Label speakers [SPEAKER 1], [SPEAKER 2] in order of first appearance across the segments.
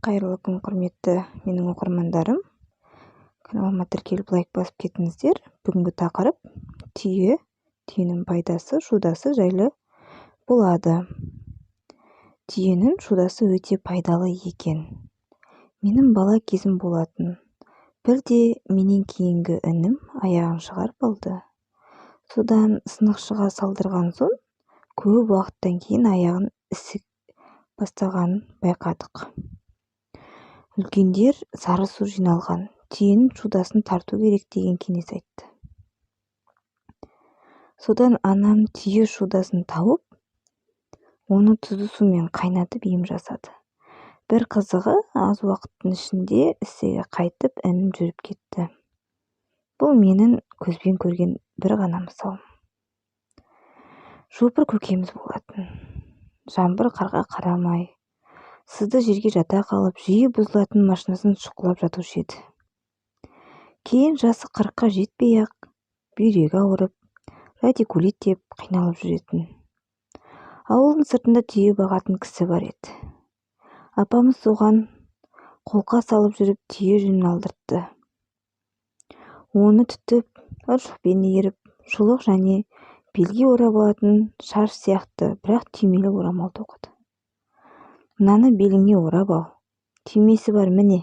[SPEAKER 1] Қайырлы күн, құрметті менің оқырмандарым! Каналыма тіркеліп, лайк басып кетіңіздер. Бүгінгі тақырып түйе, түйенің пайдасы, шудасы жайлы болады. Түйенің шудасы өте пайдалы екен. Менің бала кезім болатын. Бірде менен кейінгі інім аяғын шығарып алды. Содан сынықшыға салдырған соң, көп уақыттан кейін аяғын ісік бастағанын байқадық. Үлкендер сары су жиналған түйенің шудасын тарту керек деген кеңес айтты. Содан анам түйе шудасын тауып, оны тұзды сумен қайнатып ем жасады. Бір қызығы, аз уақыттың ішінде ісігі қайтып, інім жүріп кетті. Бұл менің көзбен көрген бір ғана мысалым. Шопыр көкеміз болатын. Жаңбыр, қарға қарамай, сызды жерге жата қалып, жиі бұзылатын машинасын шұқылап жатушы еді. Кейін жасы 40-қа жетпей-ақ бүйрегі ауырып, радикулит деп қиналып жүретін. Ауылдың сыртында түйе бағатын кісі бар еді. Апамыз соған қолқа салып жүріп, түйе жүнін алдыртты. Оны түтіп, ұршықпен иіріп, шұлық және белге орап алатын шаш сияқты, бірақ түймелі орамал тоқыды. «Мынаны беліңе орап ал, түймесі бар, міне,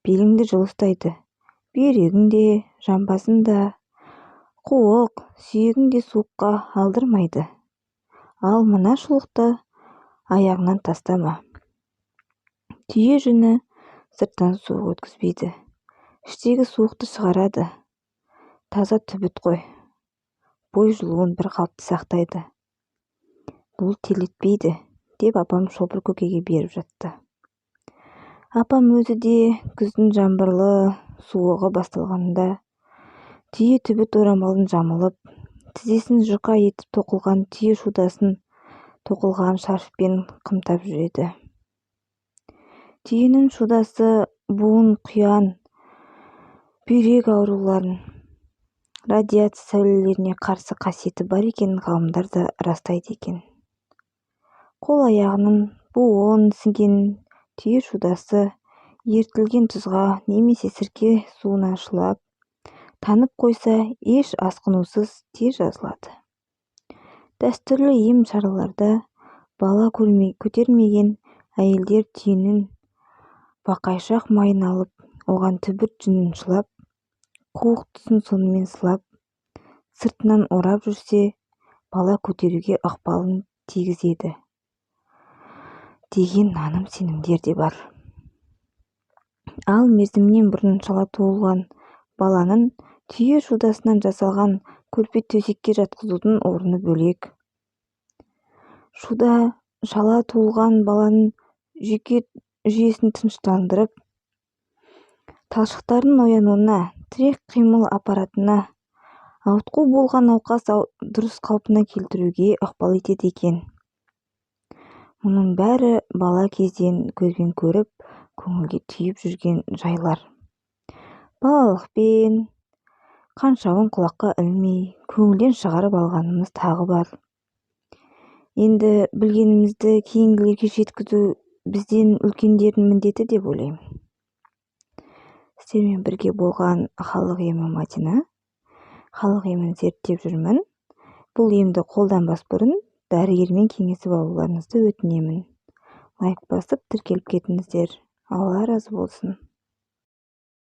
[SPEAKER 1] беліңді жылы ұстайды, бүйрегің де, жамбасың да, қуық сүйегің де суыққа алдырмайды. Ал мына шұлықты аяғыңнан тастама. Түйе жүні сырттан суық өткізбейді, іштегі суықты шығарады. Таза түбіт қой, бой жылуын бір қалыпты сақтайды. Бұл терлетпейді», – деп апам шопыр көкеге беріп жатты. Апам өзі де күздің жаңбырлы суығы басталғанда түйе түбіт орамалын жамылып, тізесін жұқа етіп тоқылған түйе шудасын тоқылған шарфпен қымтап жүреді. Түйенің шудасы буын, құян, бүйрек ауруларын, радиация сәулелеріне қарсы қасиеті бар екенін ғалымдар да растайды екен. Қол-аяғының буын ісінген түйе шудасы ерітілген тұзға немесе сірке суына шылап, таңып қойса, еш асқынусыз тез жазылады. Дәстүрлі ем шараларда бала көтермеген әйелдер түйенің бақайшақ майын алып, оған түбіт жүнін шылап, қуық тұсын сонымен сылап, сыртынан орап жүрсе, бала көтеруге ықпалын тигізеді деген наным-сенімдер де бар. Ал мерзімінен бұрын шала туылған баланың түйе шудасынан жасалған көрпе төсекке жатқызудың орны бөлек. Шуда шала туылған баланың жүйке жүйесін тыныштандырып, талшықтардың оянуына, тірек-қимыл аппаратына ауытқу болған науқас дұрыс қалпына келтіруге ықпал етеді екен. Мұның бәрі бала кезден көзбен көріп, көңілге түйіп жүрген жайлар. Балалықпен қаншауын құлаққа ілмей, көңілден шығарып алғанымыз тағы бар. Енді білгенімізді кейінгілерге жеткізу бізден үлкендердің міндеті деп ойлаймын. Сіздермен бірге болған халық емі Мадина. Халық емін зерттеп жүрмін. Бұл емді қолданбас бұрын дәрігермен кеңесіп алуларыңызды өтінемін. Лайк басып, тіркеліп кетіңіздер. Алла разы болсын.